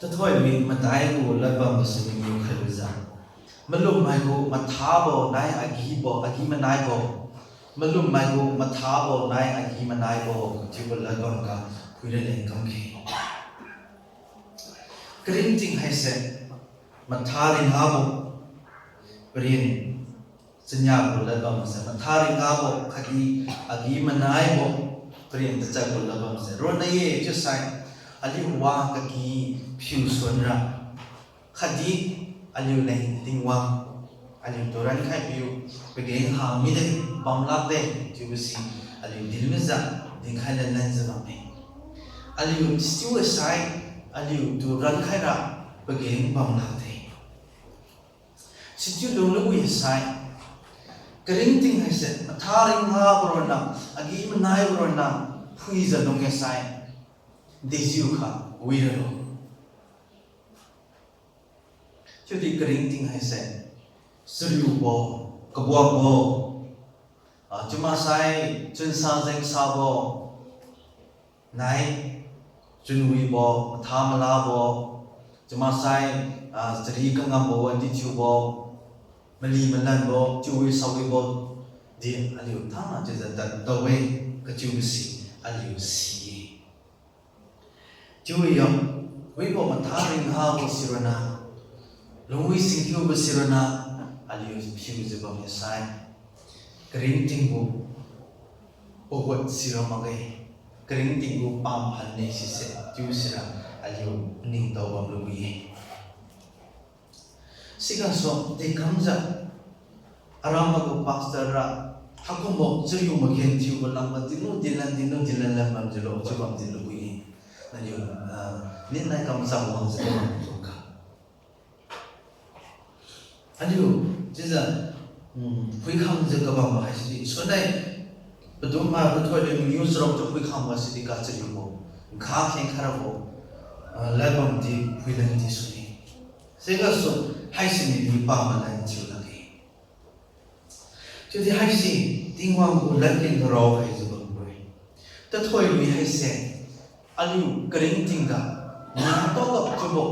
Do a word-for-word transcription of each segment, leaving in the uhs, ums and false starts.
Tathoilui madai gu ladbam gase mangiu khailujiu, malummai gu mathabo nai agibo, agi-manaibo. Malummai gu mathabo nai agi-manaibo chiubo ladbam ga phuira leng kamkhe. Karingting haise matha ringabo, paren chania gu ladbam se matha ringabo khatdi agi-manaibo, paren tachat gu ladbam se ronna ye chiusai, aliu wa kaki phiu suanra khatdi aliu leng Tingwang, aliutu rankhai piu pageng hang mide, bamlakde chiubo si aliu dinlujiu dinkhai lanlanjiu bamme. Aliu sichiu sai aliutu rankhaira pageng bamlakde. Sichiu lunglui sai, karingting haise matha ringabo ronna, agi-manaibo ronna phuijiu lung-e sai, dejiukha wiralo. Chiudi karingting haise chariubo, kabuakbo, ah, chiumaksai chunsa jengsabo nai, chunwibo, matha malabo, chiumaksai, ah, chari kangambo, wadi thiubo, mali malanbo, chiuwi sawibo di aliu tana chiujiu tad tao-e kachiubo si aliu si-e. Chiuwi yo, wibo matha ringhabo sironna, lungwi singkiubo sironna, aliu phiujiu bamme sai, karingting gu pawan sira makge, karingting gu pamphanne sise chiu sira aliu ningtao bamlu-e. Sigasu dekamjiu, aram magu pastor ra, haikumbo chariu magenthiubo lamga dinlu dinlan, dinlu dinlan lan bamjiulo chiu bamjiu lu-e. Naliu, ah, ninnai kamchang wangjiu bamthuga aliu chiujiu, um, phuikhangjiu kabambo haisidi sunai, padum ma pathoilui mangiu charuk tu phuikhangbo sidi kachariubo, nkha kheng kharabo, ah, ladbam di phuilan di sune. Sigasu haisiniu di pamalan thiu lakge. Chiudi haise Tingwang gu ladkeng ga raokhaijiu bambo-e. Tathoilui haise aliu karingting ga, nataoga chiubo,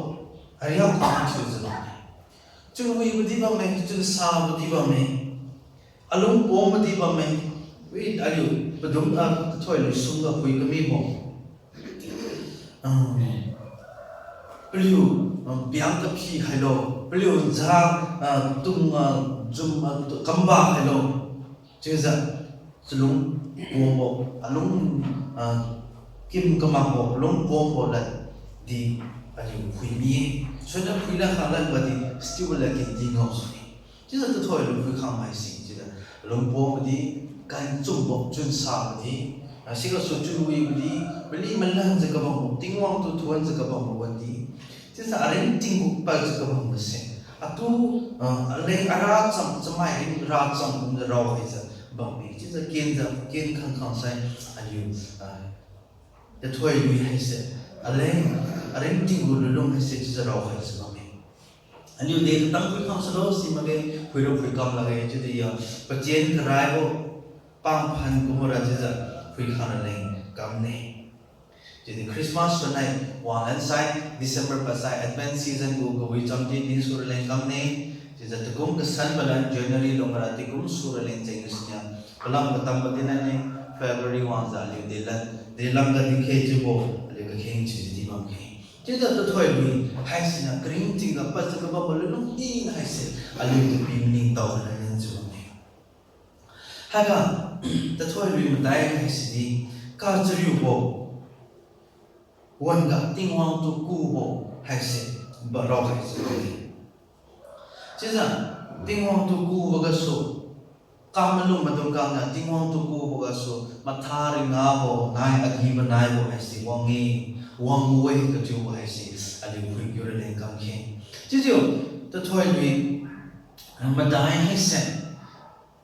ariak khang thiujiu bamme. Chunwibo di bamme, chunsabo di bamme, alungpombo di bamme. Wi aliu padum, ah, tathoilui sumga phui kamibo, ah, paliu, ah, piang kaphi khailo, paliu ja, ah, tung, ah, jum, ah, tu kamba khailo. Chiujiu chalung pombo, alung, ah, kim kamakbo, alung pombo lad di aliu phuimi-e. Suina phuila kha ladbadi sichiubo ladkeng di ngao sune. Chiujiu tathoilui phuikhang haise chiujiu, alung pombo di, kanchumbo, chunsabo di, ah, sigasu chunwibo di, mali malanjiu kabambo, Tingwang tu thuonjiu kabambo wan di, chiujiu aringting gu padjiu kabambo se, atu, ah, aleng aracham, chamai ring racham kumjiu raokhaijiu bamme. Chiujiu kenjiu ken khangkhang sai aliu, ah, tathoilui haise, aleng, aringting gu lunlung haise chiujiu raokhaijiu bamme. Aliu de katang phuikhang salo si makge, phuira phuikam lakge, chiudi ya, patien karaibo, pamphan kumra chiujiu phuikhang raleng kamne. Chiudi Christmas sunai wanglan sai, December padsai, Advent season gu kawi chamdi din su raleng kamne. Chiujiu takum kasan palan January lungra tingkum su raleng jeng siniu, palam katam padin nane, February wangjiu aliu delan, delam ga dikhe chiubo aliu kakheng chiudi bamkhe. Chiujiu tathoilui haisiniu karingting ga padjiu kabambo lunlung din haise, aliutu pi maningtao khaina len chiu bamme. Haiga, tathoilui madai haise di, kachariubo wan-ga Tingwang tu kubo haise, ba raokhaijiu bamme. Chiujiu, Tingwang tu kubo gasu, kamalum maidung kangniu Tingwang tu kubo gasu, matha ringabo nai, agi-manaibo haise wang-e, wang-e kachiubo haise, aliu phuikiu raleng kamkhe. Chiujiu, tathoilui madai haise,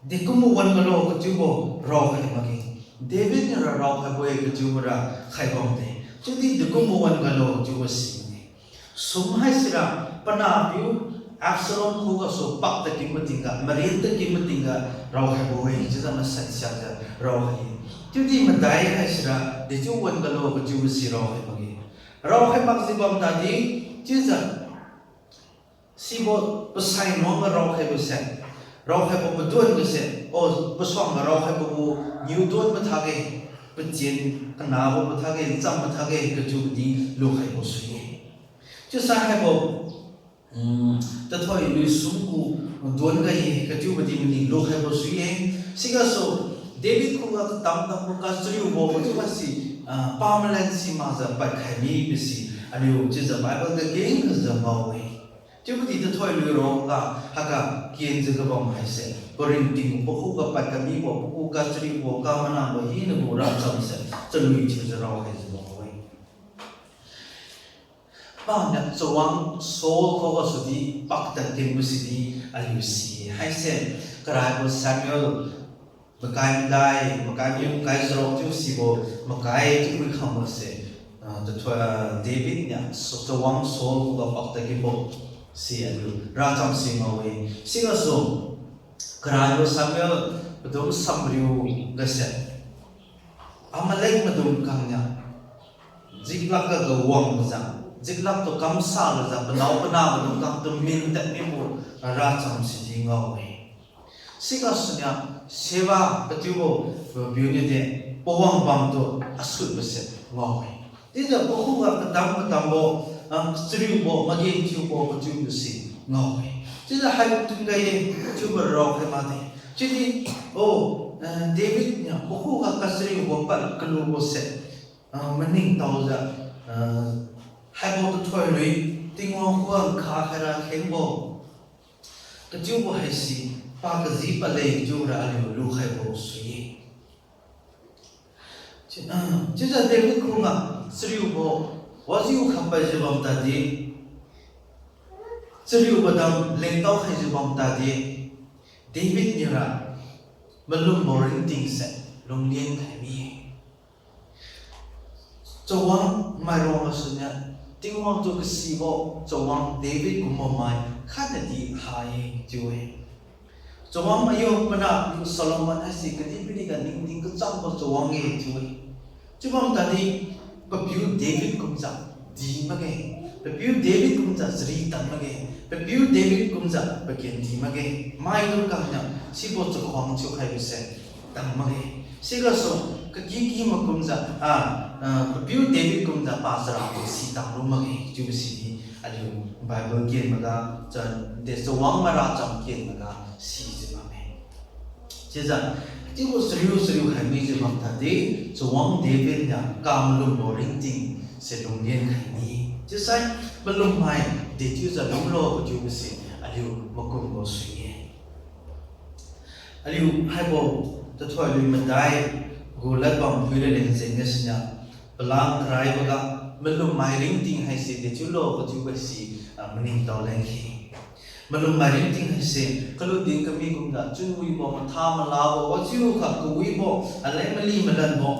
dekum wan-ga lo kachiubo raokhai makge. David niura raokhaibo-e kachiubo ra khai bamde. Chiudi dekum wan-ga lo chiubo si-e. Sum haisira, panahpiu Absalom khugasu pak takim matingga, marin takim matingga raokhaibo-e, chiujiu masan siakjiu raokhai-e. Chiudi madai haisira dechiu wan-ga lo kachiubo si raokhai makge. Raokhai makjiu bam tadi, chiujiu sibo pasai nuangga raokhaibo se, raokhaibo paduan ga se, o, pasuangga raokhaibo gu niu duan mathakge, pachien kanabo mathakge, cham mathakge, kachiubo di lukhaibo sui-e. Chiusai haibo, mm, tathoi luisum gu duan ga ye, kachiubo di maning lukhaibo sui-e. Sigasu, David khuga katam tambo kachariubo, kachiubo si, ah, pamalan si makjiu padkhai mibo si, aliu chiujiu Bible ga kengjiu ngao-e. Chiubo di tathoi lui rongga, haiga kenjiu kabam haise, paringting pakhuga pad kamibo, pakhu kachariubo, kamanabo hinagu racham se, chalui thiujiu raokhaijiu bam-e. Paniu chawang Saul khugasu di paktad kenbo si di aliu si-e. Haise, karaibo Samuel, makai madai, makai miu, makai jarao chiu sibo, makai chiu wi khangbo se, ah, tathoi, ah, David niu, so, chawang Saul khuga paktad kenbo si aliu racham si ngao-e. Sigasu, karaibo Samuel, padum samriu ga se, Amalek maidung khangniu Ziklag ga wangjiu, Ziklag tu kamsa lujiu, panao panah maidung khang tu min tadmibo racham si di ngao-e. Sigasuniu Sheba kachiubo papiu niu di pawang bamtu asutbo se ngao-e. Chiujiu pakhuga kadam katambo, ah, kachariubo, magenthiubo kachiubo si ngao-e. Chiujiu haibo tingga ye, chiubo raokhai makde. Chiudi, o, eh, David niu pakhuga kachariubo pad kalubo se, ah, maningtaojiu, ah, haibo tathoi lui, Tingwang khuga nkha khaira khengbo kachiubo haise, pa kaji pale chiura aliu lukhaibo sui-e. Chi, ah, chiujiu David khuga chariubo, wajiu kha paijiu bam tadi, chariubo dam lengtao khaijiu bam tadi, David niura malumbo ringtingse lunglin khai mi-e. Chawang mairong gasuniu, Tingwang tu kasibo chawang David kumbo mai khatnadi ha-e chiu-e. Chawang maiyo panahpiu Solomon haise kadihpiriga ningting kachambo chawang-e chiu-e. Chiubam tadi, papiu David kumjiu di makge, papiu David kumjiu chari tang makge, papiu David kumjiu pakendi makge, maidung khangniu sibo chakhuang thiukhaibo se tang makge. Sigasu, kakiki makumjiu, ah, ah, papiu David kumjiu pa chara si tanglu makge chiubo si di aliu Bible ken maga, cha, de chawang mai racham ken maga sijiu bamme. Chiujiu, chiubo chariu chariu khai mijiu bam tadi, chawang David niu kamalumbo ringtingse lunglin khai mi. Chiusai, malummai dechiujiu lunglo kachiubo se aliu makumbo sui-e. Aliu haibo tathoi lui madai gu ladbam phuira leng jengga siniu, palang karaiboga malummai ringting haise dechiulo kachiubo si, ah, maningtao leng khe. Malummai ringting haise, kalu din kami kumga chunwibo, matha malabo, wajiukha kawibo, aleng mali malanbo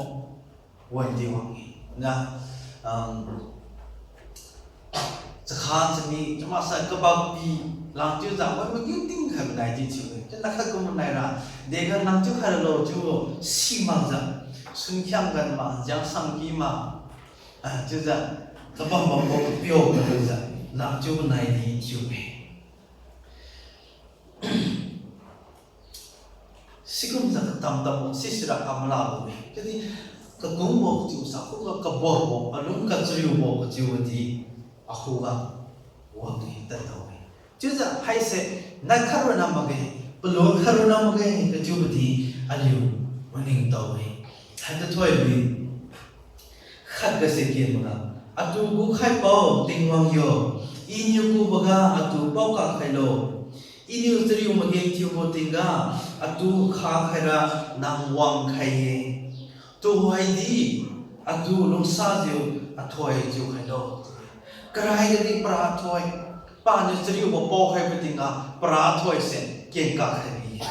wadi wang-e. Na, um, chakha chami, chamaksa kabakpi, langchiujiu wai magiu tingkhai manai di thiu-e. Chiu nakhat kum manaira, dega nang chiukhai ralo chiubo simakjiu, sunkhiang gan ma, jiangsangki ma, ah, chiujiu, kabambambo kapio malujiu, nang chiu manai di thiu-e. Sikumjiu katam tambo sisira kamalabo-e. Chiudi kakungbo kachiusa khuga kaborbo, alung kachariubo kachiubo di akhuga wang-e tadtao-e. Chiujiu haise nai khat ronna makge, palun khat ronna makge kachiubo di aliu maningtao-e. Hai tathoi lui khatga se ken maga, atu gukhaibo Tingwang yo, Iniu kuboga atu paoka khailo. Iniu chariu magenthiubo tingga atu khakhaira nang wangkhai-e. Tuhoidi atu lungsajiu athoi chiukhailo. Karai gadi para athoi, paniu chariubo paokhaibo tingga para athoise kenka khai bi-e.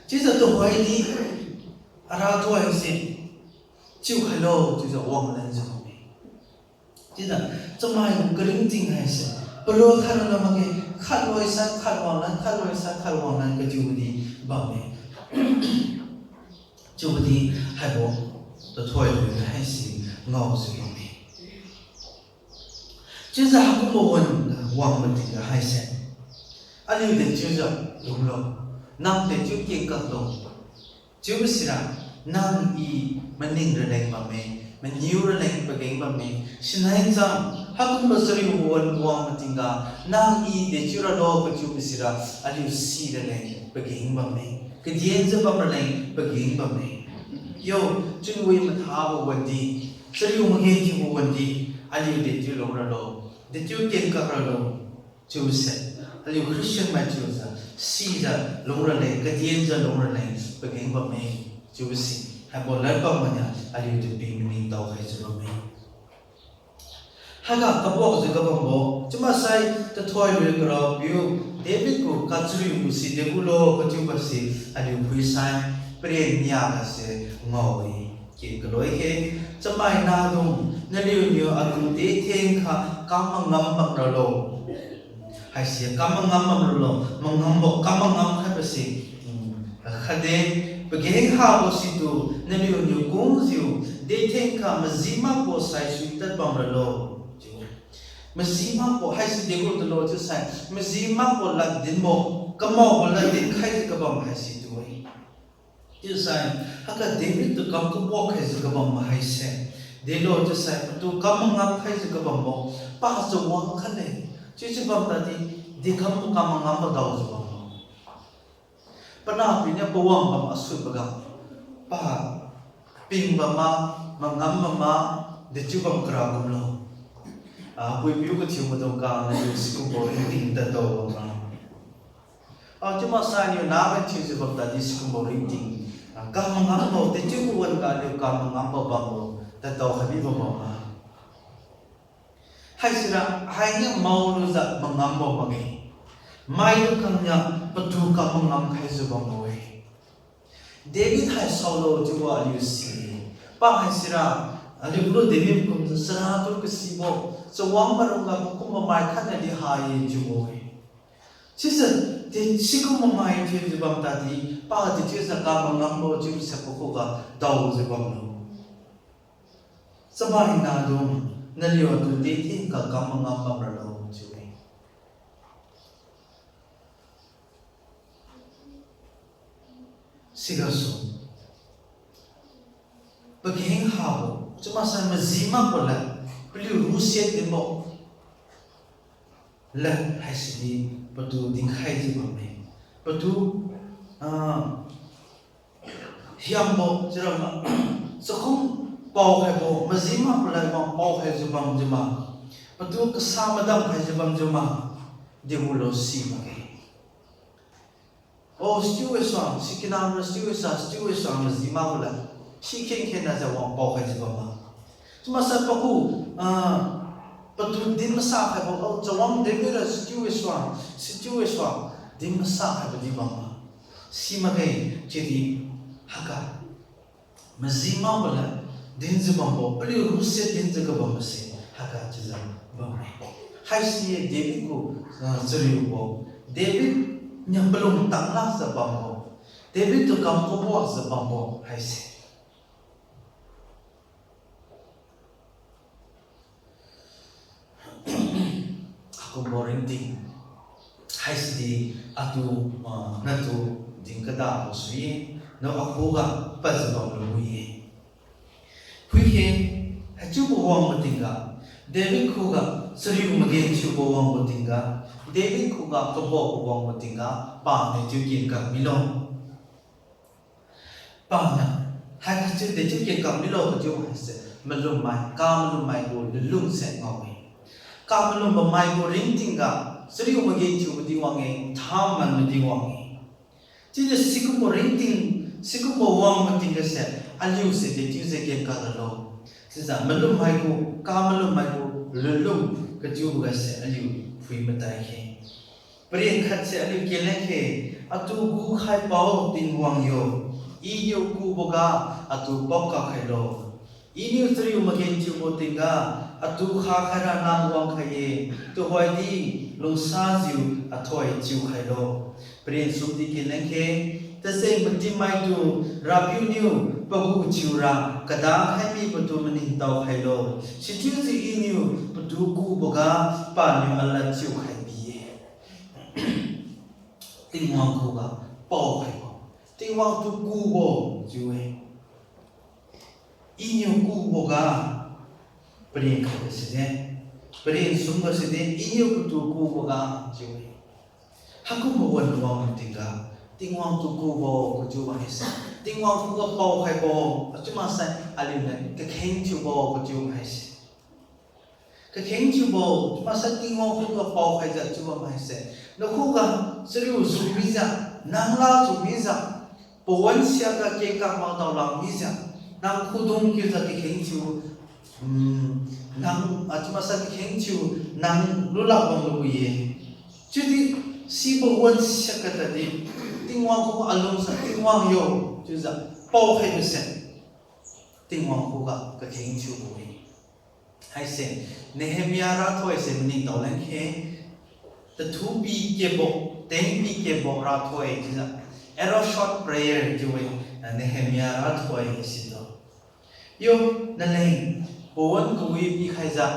Chiujiu tuhoidi ara athoise chiukhailo chiujiu wanglanjiu bamme. Chiujiu chamai gu karingting haise, palun khat ronna makge, khat loisai khat wanglan, khat loisai khat wanglan kachiubo di bamme. Chiubo di haibo tathoi lui haise ngaojiu bamme. Chiujiu haikumbo wan wang matingga haise, aliu dechiujiu lunglo, nang dechiu kengkaklo. Chiubo sira, nang i maning raleng bamme, maniu raleng pageng bamme, sinai cham, haikumbo chariu wan wang matingga, nang i dechiu ralo kachiubo sira, aliu si raleng pageng bamme, kadienjiu bam raleng pageng bamme. Yo, chunwi mathabo wandi, chariu magenthiubo wandi, aliu dechiu lung ralo, dechiu kengkak ralo. Chiubose, aliu Christian mai chiujiu, sijiu lung raleng, kadienjiu lung raleng pageng bamme. Chiubose, haibo ladbam maniu aliutu pi maningtao khaijiu bamme. Haiga kabuakjiu kabambo chiumaksai, tathoi lui karao piu David gu kachariu gu si degu lo kachiubose, aliu phuisai, paren niagase ngao-e. Kin kaloi khe, chamai nahdung, naliuniu atu dethengkha kam mangam bam ralo. Haise kam mangam bam ralo, mangambo kam mangam khaibose, mm, khatdi, pageng habo situ naliuniu kungjiu, dethengkha maji makbo saisui tad bam ralo. Chiu, maji makbo haise degu tulo chiusai, maji makbo lad dinbo, kamaobo lad din khaijiu kabam haisitu-e. Chiusai, haiga David tu kam kabuak khaijiu kabam haise, delo chiusai, patu kam mangam khaijiu kabambo, pa chawang khatle. Chiujiu bam tadi, dekam kam mangambo daojiu bamlo. Panahpiu niu pawang bam asutboga, pa ping bamma, mangam bamma, dechiu bam kara kumlo. Ah, puipiu kathiu maidung kang naliu sikumbo ringting tadtao bamra. Ah, chiumaksai niu nahmai thiujiu bam tadi sikumbo ringting, ah, kam mangambo, dechiu wan-ga aliu kam mangambo bambo tadtao khaibi bam bamma. Haisira, hainiu maolujiu mangambo makge. Maidung khangniu patu kam mangam khaijiu bambo-e. David hai saolo chiubo aliu si-e. Pa haisira, aliu gu David kumjiu charatu kasibo, chawang marungga pakum mamai khatnadi ha-e chiubo-e. Chiujiu, de sikum mamai thiujiu bam tadi, pa dechiujiu kam mangambo chiubose pakhuga daojiu bamlo. Chamai nahdung, naliu atu dethengkha kam mangam bam ralo chiu-e. Sigasu, pageng habo chiumaksai maji makbo lad, paliu rusiat dinbo lad haisidi patu dinkhaijiu bamme. Patu, ah, hiambo chiura ma, chakhum paokhaibo, maji makbo lad wang paokhaijiu bamjiu ma, patu kasa madam khaijiu bamjiu ma, degu lo si makge. O, sichiu-e suang, sikinam ra sichiu-e sa, sichiu-e suang maji makbo lad, sikhen khennajiu wang paokhaijiu bamma. Chiumaksai pagu, ah, patu din masa khaibo, o, chawang David ra sichiu-e suang, sichiu-e suang, din masa khaibo di bamma. Si makge, chiudi haiga maji makbo lad dinjiu bambo, paliu rusiat dinjiu kabambose haiga chiujiu bamme. Haisi David gu, ah, chariubo, David niu palung tanglakjiu bambo, David tu kam kabuakjiu bambo haise. Haikumbo ringting haisidi atu, ah, natu din kadabo sui-e, nao akhuga padjiu bamlu wi-e. Phuikhe, haichiubo wang matingga, David khuga chariu magenthiubo wangbo tingga, David khuga kabuakbo wangbo tingga, paniu chiu kenkak milo. Paniu, haiga chiu dechiu kenkak milo kachiu haise, malummai, kamalum mai gu lunlung se ngao-e. Kamalum bammai gu ringtingga, chariu magenthiubo di wang-e, thamman madi wang-e. Chiujiu sikumbo ringting, sikumbo wang matingga se, aliu se dechiujiu kenkak ralo. Chiujiu malummai gu, kamalummai gu lunlung kachiubo ga se aliu phui matai khe. Paren khat se aliu kenleng khe, atu gukhai pao Tingwang yo, Iniu kuboga atu paokak khailo. Iniu chariu magenthiubo tingga, atu khakhaira nang wangkhai-e, tuhoidi lungsajiu athoi chiukhailo. Paren sumdi kenleng khe, tacheng matimmaitu Rapiu niu pagu thiura kadakhai mi patu maningtao khailo. Sichiujiu Iniu patu kuboga paniu alad chiukhai bi-e. Tingwang khuga paokhaibo, Tingwang tu kubo chiu-e. Iniu kuboga, paren khaibo side, paren sumbo side, Iniu patu kuboga chiu-e. Haikumbo wan wang tingga, Tingwang tu kubo kachiubo haise, Tingwang khuga paokhaibo, achiu maksai aliuniu kakheng thiubo kachiubo haise. Kakheng thiubo, chiu maksai Tingwang khuga paokhaijiu chiubo haise, nakhuga chariu ju mijiu, nang la ju mijiu, pawan siakga kengkak makdao la mijiu, nang khudung kiujiu kakheng thiu, mm, nang, ah, chiu maksai kakheng thiu, nang lulak bam lubo-e. Chiudi sibo wan siakga tadi, Tingwang khuga alungsa Tingwang yo chiujiu paokhaibo se, Tingwang khuga kakheng thiubo-e. Haise, Nehemiah rathoi se maningtao leng khe, tathupi kebo, tengpi kebo rathoi chiujiu, arrow shot prayer chiu-e, Nehemiah rathoi situ. Yo, naleng, pawan kawi pikhaijiu,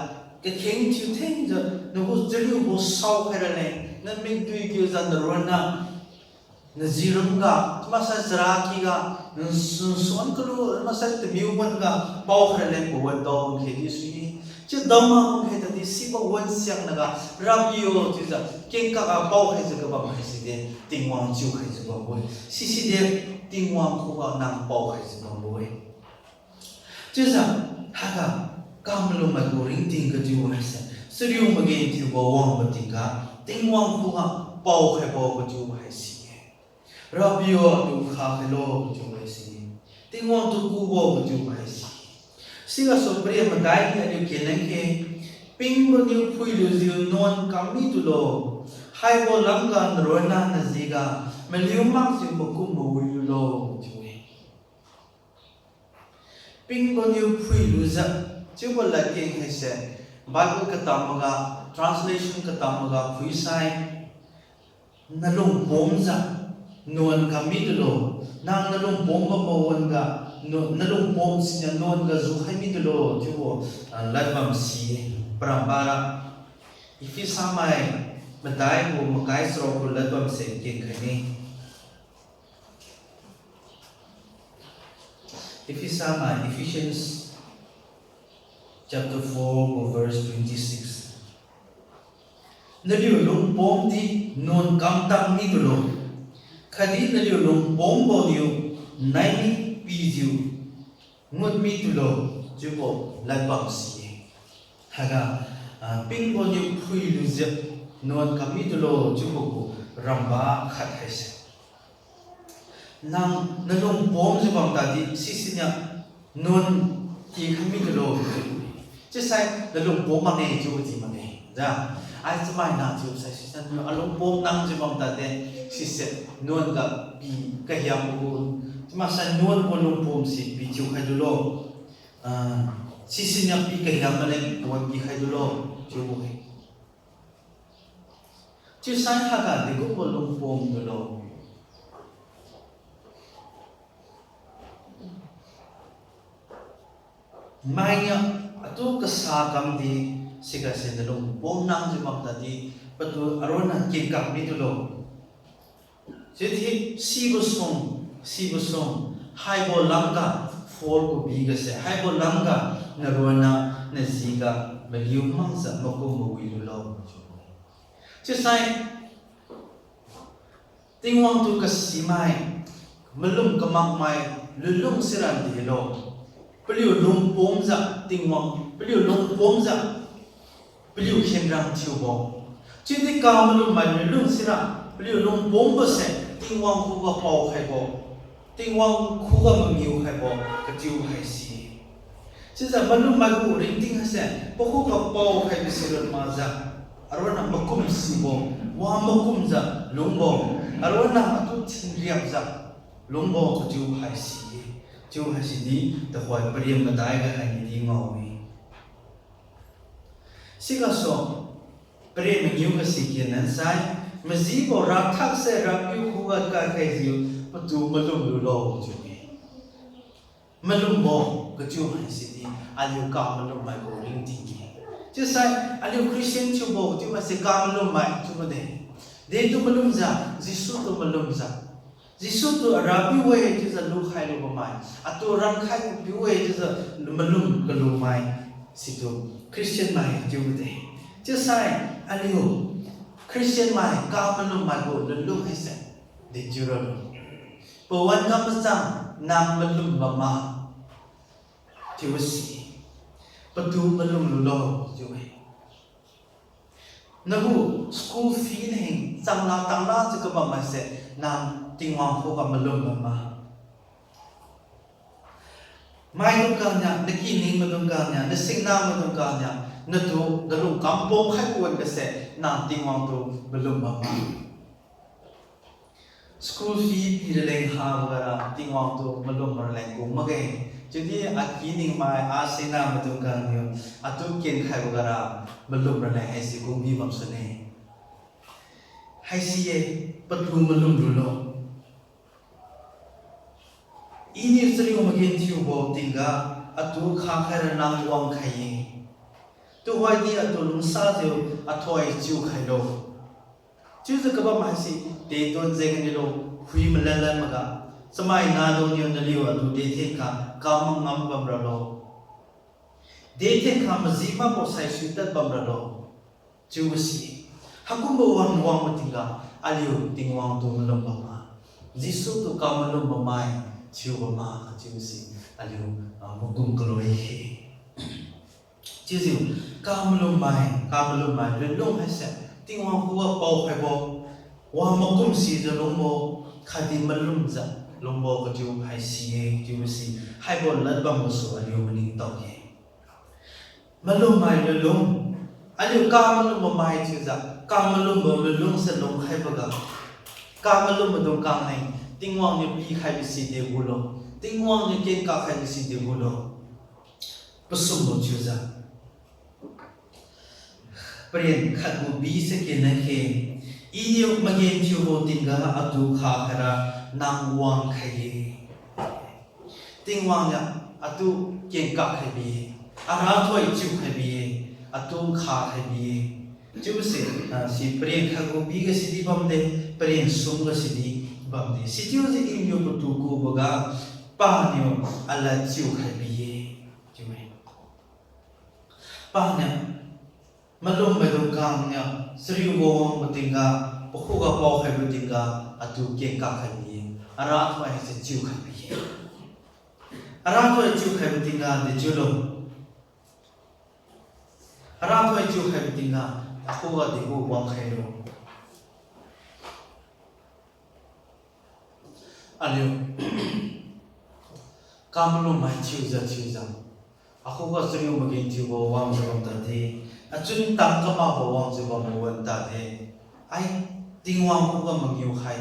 kakheng thiu thengjiu, nagu chariubo saokhai raleng, namikdui kiujiu naronna, najiramga, chiu maksai charakyga, nsuan kalu, chiu maksai tamiu wan ga, paokhai raleng pawan dao wang khe di sui-e. Chiu dao ma wang khe tadi sibo wan siaknaga, Rapiu chiujiu, kengkak ga paokhaijiu kabam haiside, Tingwang chiukhaijiu bambo-e. Siside, Tingwang khuga nang paokhaijiu bambo-e. Chiujiu, haiga, kamalum maigu ringting kachiubo haise, chariu magenthiubo wangbo tingga, Tingwang khuga paokhaibo kachiubo haise-e. Rapiu atu khakhailo kachiubo haise-e. Tingwang tu kubo kachiubo haise-e. Sigasu paren madai ni aliu kenleng khe, pingbo niu phuilujiu nuan kam mitulo. Haibo lamga naronna najiga, maliu makjiu makum mawi lulo chiu-e. Pingbo niu phuilujiu, chiubo ladkeng haise, Bible katam maga, translation katam maga phuisai, nalung pomjiu, nuan kam mitulo, nang nalung pom bambo wan-ga, nu-, nalung pom siniu nuan ga jukhai mitulo, chiubo, ah, ladbam si-e, parambara. Ephesamai, madai gu makai charuk gu ladbam se kenkhaine. Ephesamai, Ephesians chapter four, verse twenty-six. Naliu lungpomdi nuan kamtang mitulo, khatdi naliu lungpombo niu naimik pijiu ngut mitulo, chiubo ladbam si-e. Haiga, ah, pingbo niu phuilujiu nuan kam mitulo, chiubo gu ramba khat haise. Nang nalung pomjiu bam tadi sisiniu nuan kikhai mitulo. Chiusai nalung pom makge chiubo di makge. Ja, ai chamaina chiusai sisai alung pom nangjiu bam tadi sise nuan ga pi kahiam gu, chiumaksai nuan gu lungpom si pithiu khai dulo. Ah, sisiniu pi kahiam maleng pawan pikhai dulo, chiubo-e. Chiusai haiga degumbo lungpom dulo. Mainiu atu kasa kamdi sigase nalung pom nangjiu bam tadi patu aronna kengkak mitulo. Chiudi sibo sung, sibo sung, haibo lamga, fall gu bigase, haibo lamga, naronna, najiga, maliu makjiu makum mawi lulo. Chiusai, Tingwang tu kasimai, malum kamakmai, lunlung sira dilo. Paliu lungpomjiu Tingwang, paliu lungpomjiu, paliu khenrang thiubo. Chiudi kamalum mai lunlung sira, paliu lungpombo se, Tingwang khuga paokhaibo, Tingwang khuga mangiu khaibo, kachiu haise. Chiujiu malum maigu ringting haise, pakhuga paokhaibo sirun makjiu, aronna makum sibo, wa makumjiu lungbo, aronna atu thinriapjiu lungbo kachiu haise. Chiu haisedi, tuhoi paren madai ga hainidi ngao-e. Sigasu, paren mangiu ga sikian nansai, majibo rathakse Rapiu khuga kakhaijiu, patu malum lulo chiu-e. Malumbo kachiu haisidi aliu kamalum maibo ringting-e. Chiusai aliu Christian thiubo kachiu haise kamalum mai chiubo de. Detu malumjiu, Jesu tu malumjiu. Jesu tu Arapiu-e chiujiu lukhai lubo mai. Atu rankhai piu-e chiujiu malum kalu mai. Situ Christian mai chiubo de. Chiusai aliu Christian mai kamalum maibo lunlung haise dechiu ralo. Pawan ga machang nang malum bamma chiubo si, patu malum lulo chiu-e. Nagu school fee naheng changla tangla chiu kabam maise nang Tingwang khuga malum bamma. Maidung kania, nakining maidung kania, nasingna maidung kania, natu nalung kampom khaibo wan gase nang Tingwang tu malum bamma. School fee pi raleng habo gara Tingwang tu malum raleng kum makge. Chiudi akining mai, asingna maidung kaniu atu kenkhaibo gara malum raleng haise kumbi bamsune. Haisi-e, patu malum lulo. Iniu chariu magenthiubo tingga atu khakhaira nang wangkhai-e. Tuhoidi atu lungsajiu athoi chiukhailo. Chiujiu kabam haise, deton jeng nilo, hui malanlan maga. Chamai nadungniu naliu atu dethen kha kam mangam bamralo. Dethen kha maji makbo saisui tad bamralo. Chiubo si, haikumbo wan wangbo tingga, aliu Tingwang tu malum bamma. Jesu tu kamalum bammai thiu bamma kachiubo si, aliu, ah, makum kaloi-e. Chiujiu, kamalum mai, kamalum mai lunlung haise, Tingwang khuga paokhaibo, wa makum sijiu lungbo, khatdi malumjiu lungbo kachiu haisi-e chiubo si, haibo ladbambo su aliu maningtao-e. Malum mai lunlung, aliu kamalum bammai chiujiu kamalumbo lunlung se lungkhaiboga, kamalum maidung kangleng, Tingwang niu pikhaibo si degulo, Tingwang niu kenkak khaibo si degulo. Pasumbo chiujiu, paren khatgu bi se kennakhe, Iniu magenthiubo tingga atu khakhaira nang wangkhai-e. Tingwang niu atu kenkak khaibi-e, arathoi chiukhaibi-e, atu khakhaibi-e. Chiubo si, ah, si paren khatgu bi ga sidi bamde, paren sum ga sidi bamde. Sichiujiu Iniu patu kuboga paniu alad chiukhai bi-e. Chiu-e. Paniu malum maidung kangniu chariubo wangbo tingga, pakhuga paokhaibo tingga, atu kenkak khai bi-e. Arathoi haise chiukhai bi-e. Arathoi chiukhaibo tingga dechiulo. Arathoi chiukhaibo tingga, akhuga degu wangkhailo. Aliu kamalum mai thiujiu thiujiu, akhuga chariu magenthiubo wangjiu bam tade, achun tang kamakbo wangjiu bambo wan tade. Ai, Tingwang khuga mangiu khai,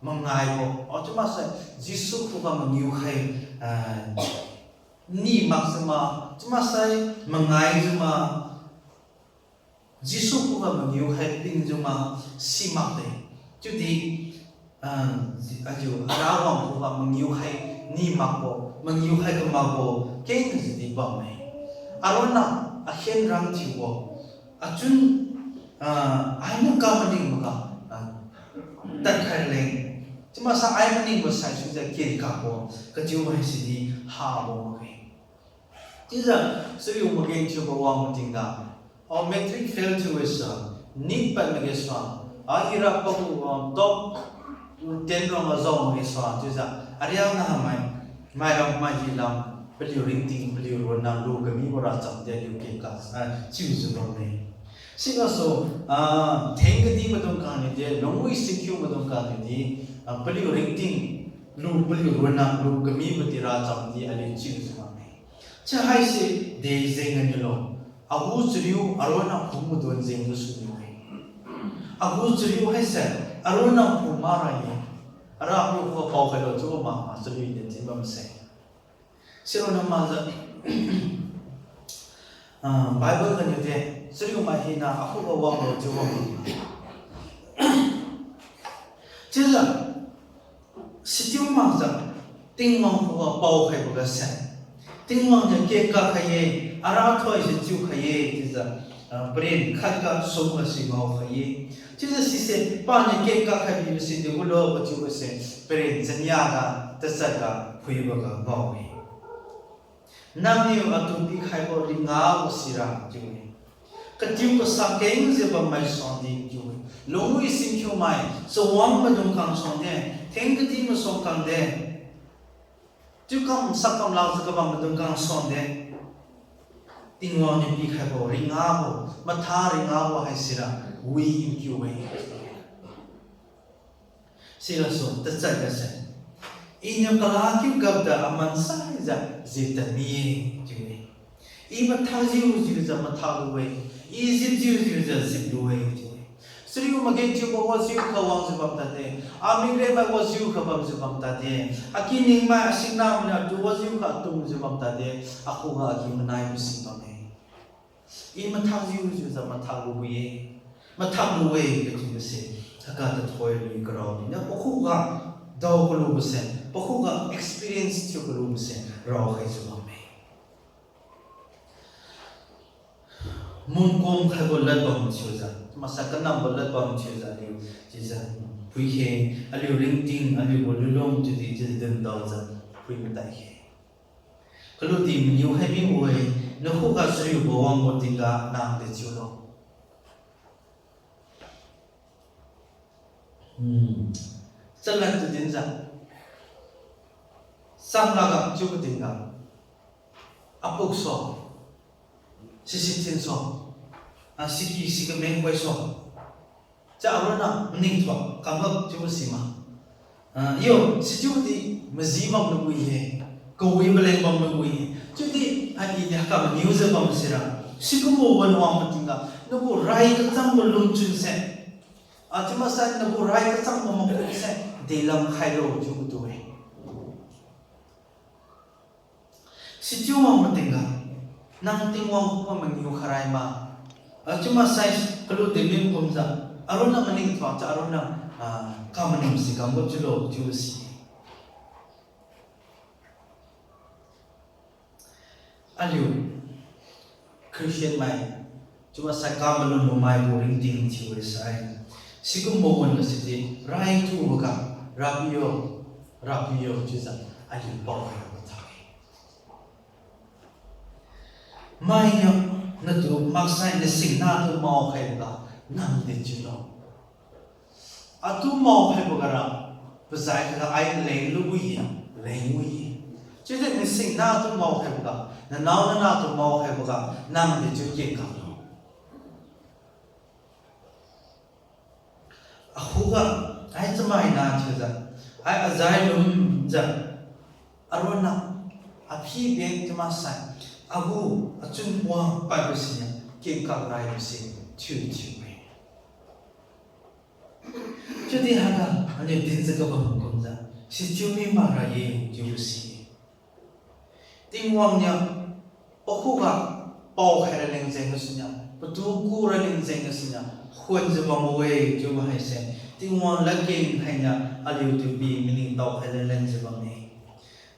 mangaibo, o chiu maksai, Jesu khuga mangiu khai, ah, ni makjiu ma, chiu maksai, mangaijiu ma, Jesu khuga mangiu khai pingjiu ma, simakde. Chiudi, ah, aliu Rawang khuga mangiu khai ni makbo, mangiu khai kamakbo, kengjiu di bamme. Aronna, akhen rang thiubo, achun, ah, ainiu kamaningboga, ah, tadkhai leng. Chiu maksai ai maningbo saisuijiu kenkakbo, kachiu haisidi habo makge. Chiujiu, chariu magenthiubo wangbo tingga, o matric fail thiu-e sa, NEET pad makge sa, a ira pagu, ah, top ten ronna jao makge sa, chiujiu, ariak nahamai, mairam maihi lam, paliu ringting, paliu ronna lu kamibo racham di aliu kenka, ah, chiujiu bamme. Sigasu, ah, theng kadi maidung kaniu di, lungwi sikhiu maidung kaniu di, ah, paliu ringting, lu paliu ronna lu kamibo di racham di aliu chiujiu bamme. Chiu haise de jeng ganiulo, agu chariu aronna phung maidung jeng gasuniu-e. Agu chariu haise aronna phung mara-e. Arapiu khuga paokhailo chiubo mama chariu de din bamse. Sironna makjiu, ah, Bible ganiu de, chariu mai hina akhuga wanglo chiu bam. Chiujiu, sichiu makjiu, Tingwang khuga paokhaibo gase, Tingwang niu kengkak khai-e, arathoi se chiukhai-e chiujiu, ah, paren khatga sumga si ngaokhai-e. Chiujiu sise paniu kengkak khai bibo sidi gulo kachiubo se, paren chania ga, tachat ga, phuibo ga ngao-e. Nangniu atu pikhaibo ringabo sira chiu-e. Katiu kasa kengjiu bammai suang di chiu-e. Lungwi singkhiumai, chawang maidung khang suang de, theng kadi masuang khang de, chiu kam sak kam lakjiu kabam maidung khang suang de, Tingwang niu pikhaibo ringabo, matha ringabo haisira wi kiu-e. Sigasu tachat gase, Iniu kala kiu gapda aman saijiu jitad mi-e chiu-e. I mathakjiu jiujiu mathak lu-e, I jipjiu jiujiu jip lu-e chiu-e. Chariu magenthiubo wajiukha wangjiu bam tade, amik remmai wajiukha bamjiu bam tade, akiningmai asingnamai niu atu wajiukha atumjiu bam tade, akhuga agi-manaibo si bamme. I mathakjiu jiujiu mathak lu-e, mathak lu-e kachiubo se, haiga tathoi lui karao niu pakhuga dao kalubose, pakhuga experience thiu kalubose raokhaijiu bamme. Mungkum khaibo ladbam thiujiu, maksai kanambo ladbam thiujiu aliu chiujiu phui khe, aliu ringting, aliugu lulung chiudi chiujiu dindaojiu phui matai khe. Kaludi maniu khai mibo-e, nakhuga chariubo wangbo tingga nang dechiulo. Hmm. Chalad tu dinjiu, cham laga chiubo tingga, apuk so, sisi thin so, ah, siki sikameng khoi so, cha aronna maningthuak kamgap chiubo sima. Ah, yo, sichiudi maji bam nagu-e, kawi maleng bam nagu-e. Chiudi, ah, iniu kamaniujiu bam sira, sikumbo wan wangbo tingga nagu rai kachangbo lungchunse, ah, chiumaksai nagu rai kachangbo makumse, delam khailo chiubo tu-e. Sichiu wangbo tingga, nang Tingwang khuga maniu kharai ma, ah, chiumaksai kalu dinmi kumjiu, aronna maningthuak cha aronna, ah, kamanimsi kambo chiulo chiubo si. Aliu Christian mai, chiumaksai kamalumbo maigu ringting thiu-e sai, sikumbo wan-ga sidi raithuboga, Rapiu, Rapiu chiujiu aliu paokhai rabo tha-e. Mainiu natu maksai nasingna tu maokhaiboga nang dechiulo. Atu maokhaiboga ra, pazai khaga ai leng luwi-e, leng wi-e. Chiudi nasingna tu maokhaiboga, nanao nanah tu maokhaiboga nang dechiu kengkaklo. Akhuga, ai chamaina thiujiu, ai azai lumjiu, aronna, aphi beng chiumaksai, agu, achun puang paibo siniu kengkak raibo si thiu thiu-e. Chiudi haiga aliu dinjiu kabam kumjiu, sichiu mi makra-e chiubo si. Tingwang niu pakhuga paokhai raleng jeng gasuniu, patu ku raleng jeng gasuniu, khuanjiu bambo-e chiubo haise, Tingwang ladkeng hainiu aliutu pi maningtao khai ralengjiu bamme.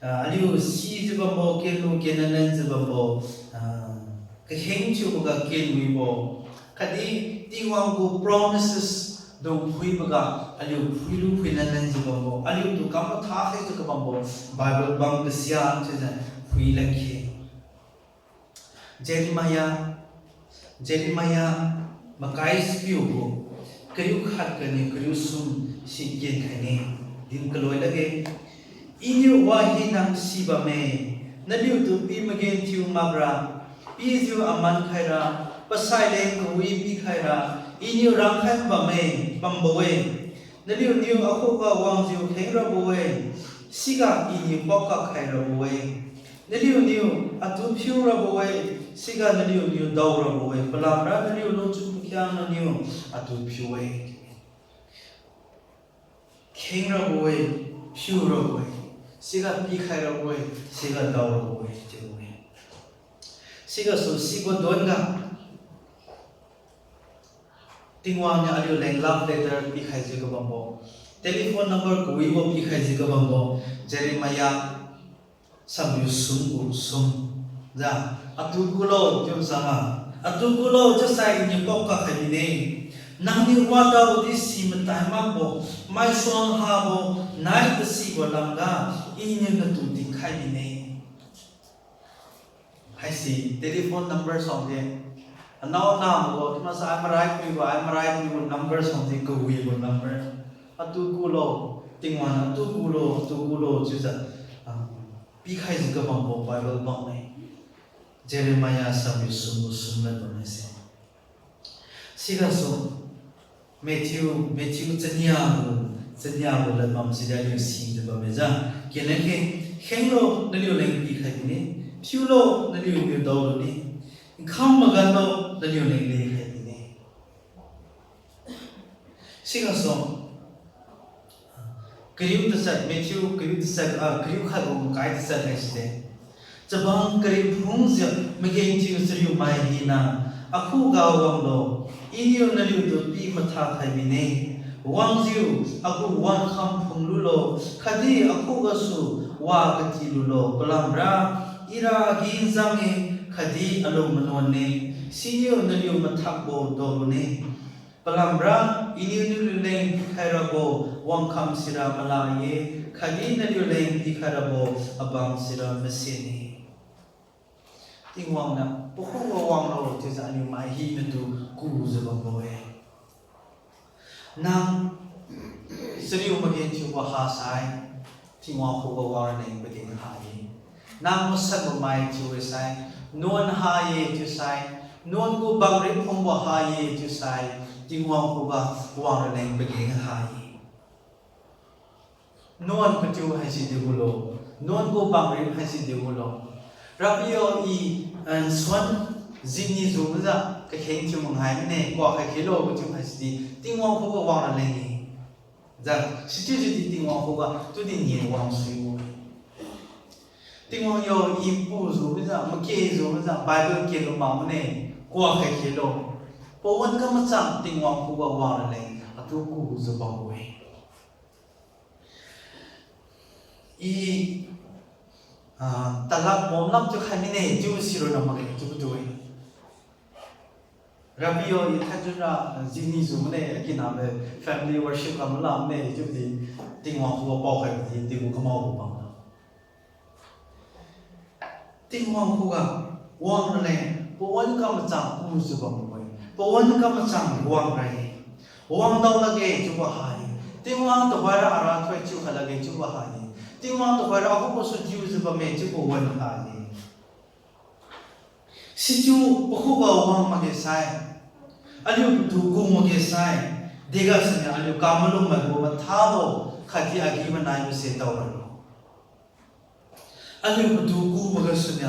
Ah, aliu sijiu bambo, kenlu ken ralengjiu bambo, ah, kaheng thiuboga kenwibo, khatdi Tingwang gu promises dung phuiboga aliu phuilu phui ralengjiu bambo, aliutu kam matha khaijiu kabambo, Bible bam kasia chiujiu phui lakge. Jeremiah, Jeremiah makai sipiu gu, kariu khat ganiu kariu sum si kenkhaine, din kaloi lakge. Iniu wa hina sibamme, naliutu pi magenthiu makra, pijiu aman khaira, pasai leng kawi pikhaira, Iniu rangkhai bamme, bambo-e. Naliuniu akhuga wangjiu khengrabo-e, siga Iniu paokak khairabo-e. Naliuniu atu phiurabo-e, siga naliuniu daorabo-e, palamra naliu lungchun pakhiangnaniu atu phiu-e. Khengrabo-e, phiurabo-e, siga pikhairabo-e, siga daorabo-e chiu-e. Sigasu sibo duan ga Tingwang niu aliu leng love letter pikhaijiu kabambo, Telephone number kawibo pikhaijiu kabambo, Jeremiah samriu sum gu sum. Jiu, atu kulo chiu sanga, atu kulo chiusai iniu paokak khai bine. Nangniu wadao di si matai makbo, maisuang habo, nai tasibo lamga, iniu natu dinkhai bine. Haise telephone number suangdi, anao nambo, chiumaksai ai marai puibo, ai marai puibo number suangdi kawibo number. Atu kulo, Tingwang niu atu kulo, atu kulo chiujiu, ah, pikhaijiu kabambo Bible bamme. Jeremiah samriu sum gu sum lad bamme se. Sigasu Matthew, Matthew chania gu, chania gu lad bam sidi aliu sijiu bamme jiu. Kenleng khe, khenglo naliu leng pikhai bine, thiulo naliuniu daolune, nkham maganlo naliu leng lekhai bine. Sigasu, kariu tachat, Matthew kariu tachat, ah, kariu khat gu makai tachat haiside. Chabang kariu phungjiu magenthiu chariumai hina, akhuga wanglo, Iniu naliutu pi matha khai bine. Wangjiu, agu wangkham phunglulo, khatdi akhugasu wa katilulo, palamra, Ira agi jang-e, khatdi alung manuan-e, siniu naliu mathakbo daolune. Palamra, Iniu naliu leng pikhai rabo wangkham sira malai-e, khatdi naliu leng pikhai rabo abang sira mase-e. Tingwang niu pakhuga wanglo chiujiu aliu mai hinatu kujiu bambo-e. Nang chariu magenthiubo hasai, Tingwang khuga wangraleng pageng ha-e. Nang masanbo mai thiu-e sai, nuan ha-e chiusai, nuan gu bangrin phungbo ha-e chiusai, Tingwang khuga wangraleng pageng ha-e. Nuan patiu haisi digulo, nuan gu bangrin haisi digulo. Rapiu, i, eh, nsuan jini jujiu kakheng thiu mangai mine, kuak khai khelo patiu haisidi Tingwang khuga wangraleng-e. Jiu, sichiujiu di Tingwang khuga tudi ni wangsuibo. Tingwang yo, i pujiu mijiu, make jiu mijiu, Bible kenlu mak mane, kuak khai khelo. Pawan kamachang Tingwang khuga wangraleng atu kujiu bambo-e. I, ah, talak mom lam thiukhai mine chiu sironna makge chiubo tu-e. Rapiu, i thaijun ra, ah, jini ju mane, akiname family worship kam lamne chiudi Tingwang khuga paokhai di, tinggu kamaobo bamlo. Tingwang khuga wangraleng, pawan kamachang kujiu bambo-e. Pawan kamachang wangra-e. Wangdao lakge chiubo ha-e. Tingwang tuhoira arathoi chiukhai lakge chiubo ha-e. Tingwang tuhoira akhugasu diujiu bamme chiubo wan ha-e. Sichiu pakhuga wang makge sai, aliu patu ku makge sai, degasuniu aliu kamalum maibo mathabo khatdi agi-manaibo se daoralo. Aliu patu kubo gasuniu,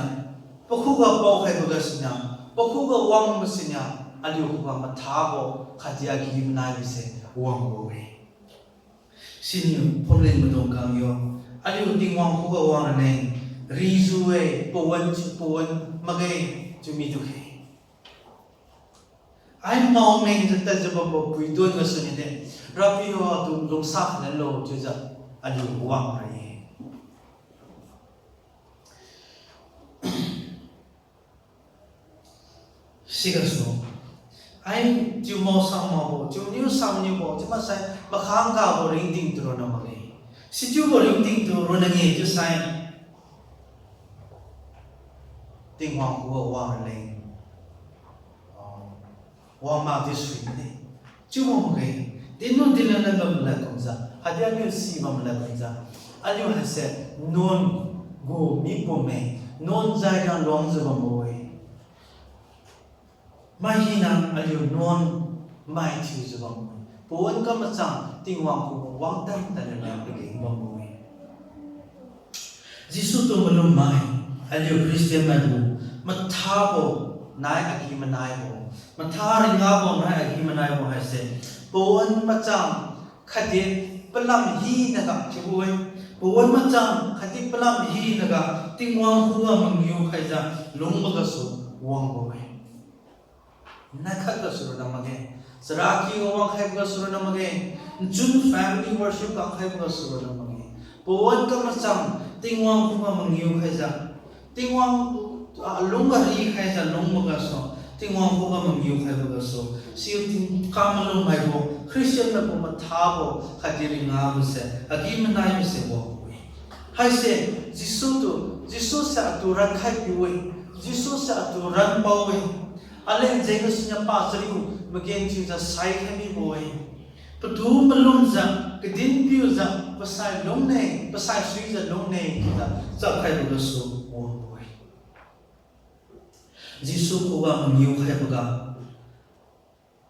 pakhuga paokhaibo gasuniu, pakhuga wangbo siniu, aliu khuga mathabo khatdi agi-manaibo se wangbo-e. Siniu phumling maidung khang yo, aliu Tingwang khuga wangraleng rijiu-e, pawan chiu pawan makge chiu mitukhe. Ai mao mengjiu tadjiu bambo puidon gasuniu de, Rapiu atu lungsa khalanlo chiujiu aliu wangra-e. Sigasu, ai chiu mao sang maobo, chiu niu sang niubo, chiu maksai makhang gabo ringting tu ronna makge. Sichiubo ringting tu ronna nge chiusai, Tingwang khuga wangraleng, ah, wang makdi sui mane. Chiubo makge, dinnu dinlan bam lad kumjiu, khatdi aliu si bam lad kumjiu, aliu haise nuan gu mipum-e, nuan jaiga luangjiu bambo-e. Mai hina aliu nuan mai thiujiu bam-e. Pawan kamachang Tingwang khuga wangtan tadle leng pageng bambo-e. Jesu tu malum mai, aliu Christian maitu, mathabo nai agi-manaibo, matha ringabo nai agi-manaibo haise, pawan machang khatdi palam hinaga chiubo-e, pawan machang khatdi palam hinaga Tingwang khuga mangiu khaijiu lungbo gasu wangbo-e. Naikhat gasu ronna makge, Charaky ga wangkhaibo gasu ronna makge. Nchun family worship kamkhaibo gasu ronna makge. Pawan kamachang Tingwang khuga mangiu khaijiu, Tingwang alung ga rikhaijiu lungbo gasu, Tingwang khuga mangiu khaibo gasu, siu tingkam malum maibo Christian maibo mathabo khatdi ringabose, agi-manaibo se wangbo-e. Haise Jesu tu, Jesu se atu rankhai piu-e, Jesu se atu ranpao-e. Aleng jeng gasuniu pa chariu magenthiujiu saikhai mibo-e. Patu malumjiu, kadin piujiu, pasai lungne, pasai suijiu lungne chiujiu chapkhaibo gasu wangbo-e. Jesu khuga mangiu khaiboga,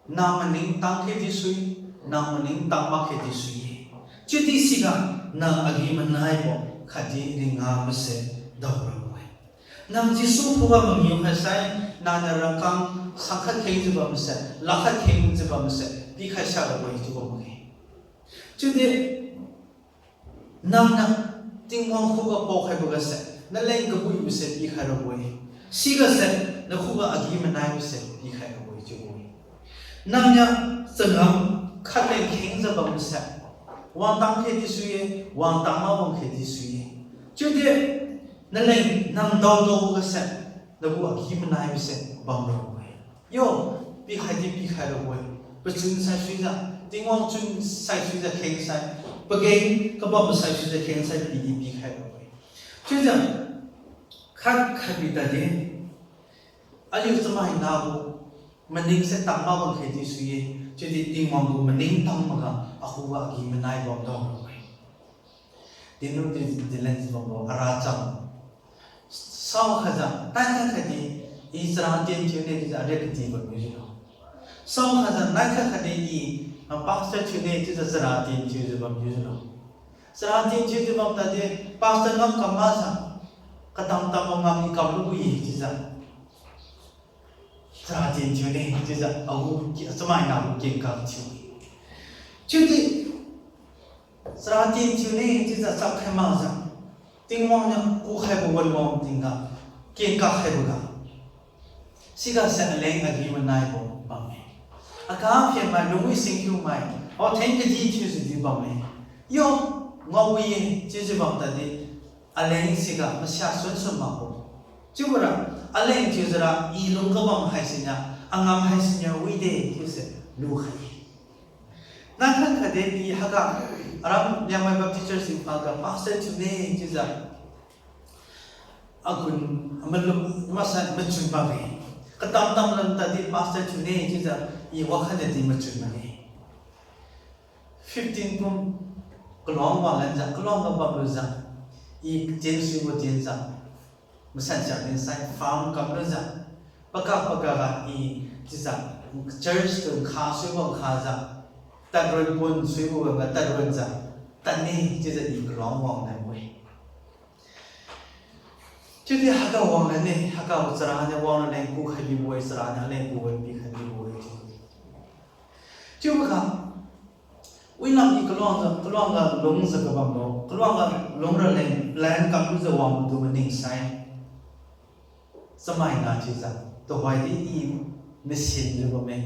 nang maningtang khe di sui, nang maningtang makge di sui-e. Chiudi siga nang agi-manaibo khatdi ringabose daorabo-e. Nang Jesu khuga mangiu khaisai, nangniu rangkang sangkhat khengjiu bamse, lakhat khengjiu bamse pikhai sarabo-e chiubo makge. Chiudi nangniu Tingwang khuga paokhaibo gase naleng kabuibose pikhai rabo-e. Sigase nakhuga agi-manaibose pikhai rabo-e chiubo-e. Nangniu changam khatleng khengjiu bamse, wangtang khe di sui-e, wangtang mawang khe di sui-e. Chiudi naleng nang daodaobo gase nagu agi-manaibose bamrabo-e. Yo, pikhai di pikhai rabo-e. Pachun saisuijiu, Tingwang chun saisuijiu khengsai, pageng kabam saisuijiu khengsai pidi pikhai rabo-e. Chiujiu khat khatbi tadi, aliu chamaina gu maningse tangma bam khe di sui-e, chiudi Tingwang gu maningtang makga akhuga agi-manai bamdao rabo-e. Dinlu di, dilenjiu bambo aracham. Saokhajiu, taikha khatdi, I chara tien thiune chiujiu ariak kadi bamniu jiulo. Saokhajiu, naikha khatdi I, ah, pastor thiune chiujiu chara tien thiujiu bamniu jiulo. Chara tien thiujiu bam tadi, pastor ngam kam makjiu, katam tambo ngam I kamlu-e chiujiu chara tien thiune chiujiu agu ki, achamaina gu kengkak thiu-e. Chiudi chara tien thiune chiujiu chapkhai makjiu, Tingwang niu kukhaibo wan wang tingga, kengkak khaiboga, sigase aleng agi-manaibo bamme. Aga phenmai, lungwi singkhiumai, atheng kadi thiujiu di bamme. Yo, ngao-e chiujiu bam tadi, aleng siga masia sunsun makbo. Chiubora, aleng thiujira I lung kabam haisiniu, angam haisiniu wide chiuse lukhai-e. Naikha khatdi I haiga, aram Liangmai Baptist Church Imphal ga pastor thiune chiujiu agun, amalum, masa machun bamme. Katam tam lam tadi pastor thiune chiujiu I wakhatdi machun bamme. Fifteen kum kaluang wanglanjiu, kaluang ga bamlujiu, I tien suibo tienjiu, masan siak dinsai farm kamlujiu, pakak pakak ga I chiujiu church tu nkha suibo nkhajiu, tadron pun suibo ga tadronjiu, tadne chiujiu I kaluang wanglanbo-e. Chiudi haiga wanglanne, haiga chara niu wanglanne, kukhai mibo-e, chara niu aleng kuwan pikhai mibo-e chiu. Chiuboga, wilam I kaluangga, kaluangga lungjiu kabambo, kaluangga lungraleng plan kamlujiu wangbo tu maningsai, chamaina chiujiu, tuhoidi I masinjiu bamme,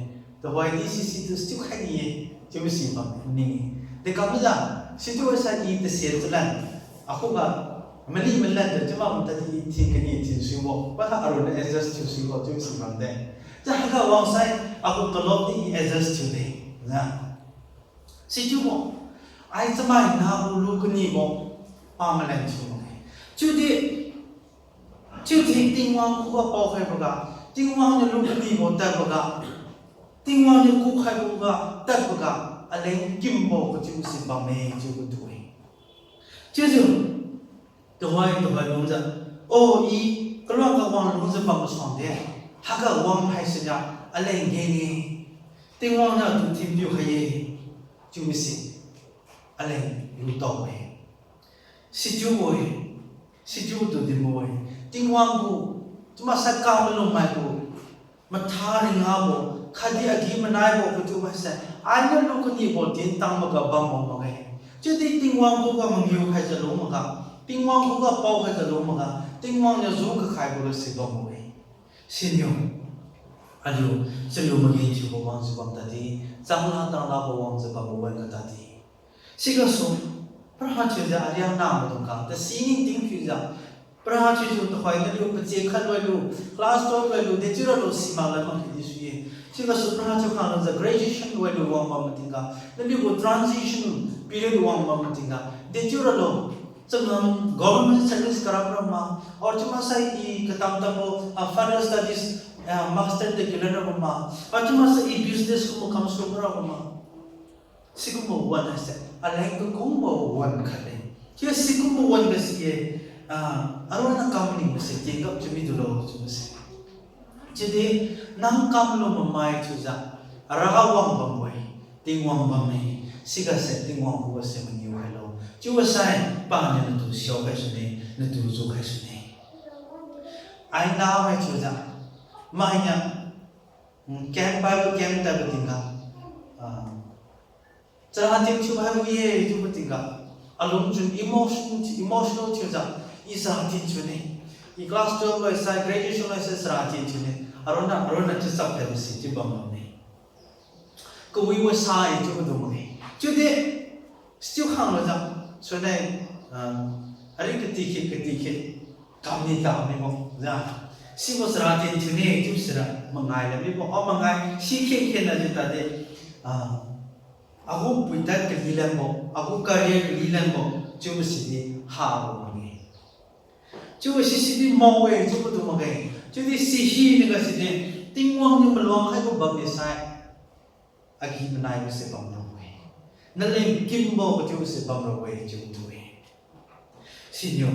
tuhoidi sisi tu sichiu khai ni-e, chiubo si bam ning-e. Dekamjiu, sichiu sai I tasen chalan, akhuga mali malan de chiu bam tadi I thin kani thin suibo, pakha aronna adjust thiu suibo chiu si bamde. Chiu haiga wangsai, agu talop di I adjust thiude. Na, sichiubo, ai chamaina gu lu kanibo pamalan thiu makge. Chiudi, chiudi Tingwang khuga paokhaiboga, Tingwang niu lu kanibo tadboga, Tingwang niu kukhaiboga tadboga, aleng kimbo kachiu si bamme chiubo tu-e. Chiujiu, tuhoi tuhoi lungjiu, o, I kaluangga wang lungjiu bam masuangde, haiga wang haisiniu aleng geng-e, Tingwang niu atu thinpiu khai-e, chiubo si aleng lutao-e. Sichiubo-e, sichiubo tu dinbo-e. Tingwang gu chiumaksai kamalum maibo, matha ringabo, khatdi agi-manaibo kachiu maise, ainiu lu kanibo tintang maga bambo makge. Chiudi Tingwang khuga mangiu khaijiu lung maga, Tingwang khuga pao khaijiu lung maga, Tingwang niu ju kakhaibo ga si bambo-e. Siniu, Aliu, chaliu magenthiubo wangjiu bam tadi, changla tanglabo wangjiu bambo wan ga tadi. Sigasu, paraha thiujiu ariang namaidung khang, tasi ningting thiujiu, paraha thiujiu tuhoi naliu pache khat loilu, class twelve loilu, dechiu ralo simak lan makdi suye. Sigasu paraha thiu khang lujiu graduation loilu wangbam matingga, naliu gu transition period wangbam matingga, dechiu ralo, changam government service karap rama, or chiumaksai i katam tambo, ah, further studies, ah, master degree lan rama, or chiumaksai i business kumbo kamsu rama. Sikumbo wan haise, aleng kakungbo wan khat-e. Chiu sikumbo wan ga si-e, ah, aronna kam maningbo se, tingkap chiu midulo chiubo se. Chiudi, nang kamlu mamai thiujiu, Raha wang bambo-e, Tingwang bamme, sigase Tingwang khuga se mangiu khailo. Chiusai, paniu natu siao khai sune, natu ju khai sune. Ai namai thiujiu, mainiu, mm, camp Bible camp tadbo tingga, ah, charatin thiu haibo ye chiubo tingga, alungchun emotion, emotional thiujiu, i charatin thiune. I class twelve loisai, graduation loisai charatin thiune. Aronna, aronna chiu chap haibo si chiu bam bamme. Kawibo sai chiu madung makge. Chiudi, sichiu khanglujiu, sunai, ah, ari katikhit, katikhit, kamni tamibo, ja. Sibo charatin thiune, chiu sira, mangai la mibo, o mangai, si khe khe najiu tadi, ah, agu puitat kalilanbo, agu career kalilanbo, chiubo sidi habo makge. Chiubo sisidi mao-e chiubo tu makge. Chiudi si hinaga sidi, Tingwang niu maluang khaibo bammi sai, agi-manaibo se bamrabo-e. Naleng kimbo kachiubo se bamrabo-e chiubo tu-e. Siniu,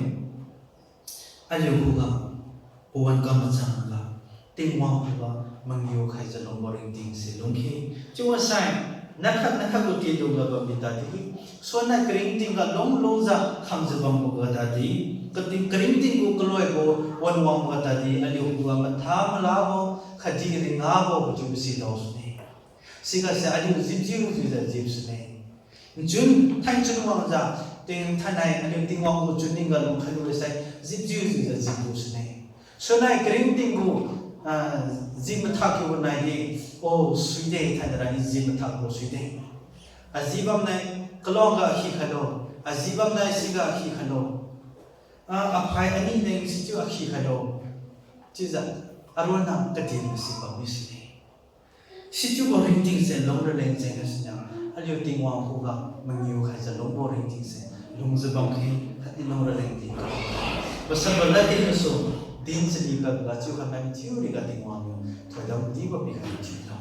aliu khuga, pawan kam machangga, Tingwang khuga mangiu khaijiu lungbo ringting se lungkhe. Chiubo sai, nakhat nakhat gu tilungga bammi tadi, suannai karingting ga lunglungjiu khangjiu bambo ga tadi, kating karingting gu kaloibo wanwangbo ga tadi, aliu khuga matha malabo, khatdi ringabo kachiubo si dao sune. Sigase aliu jipjiu jiujiu jip sune. Nchun, thainchun wangjiu, tingthainai aliu Tingwang gu chunning ga lungkhai lule sai, jipjiu jiujiu jiplu sune. Sunnai karingting gu, ah, ji mathak kiu naidi, o, suide, thainai rani ji mathak gu suide. Aji bamnai, kalong ga akhi khailo, aji bamnai siga akhi khailo. Ah, aphai ani neng sichiu akhi khailo. Chiujiu, aronna kadin si bammi sune. Sichiubo ringting se lung raleng jeng gasuniu, aliu Tingwang khuga mangiu khaijiu lungbo ringting se lungjiu bamkhe, khatdi lung raleng din ka. Pasambo ladkeng gasu, din chani khatga chiu khatnai mathiu riga Tingwang niu thoidam dibo pikhai thiulo.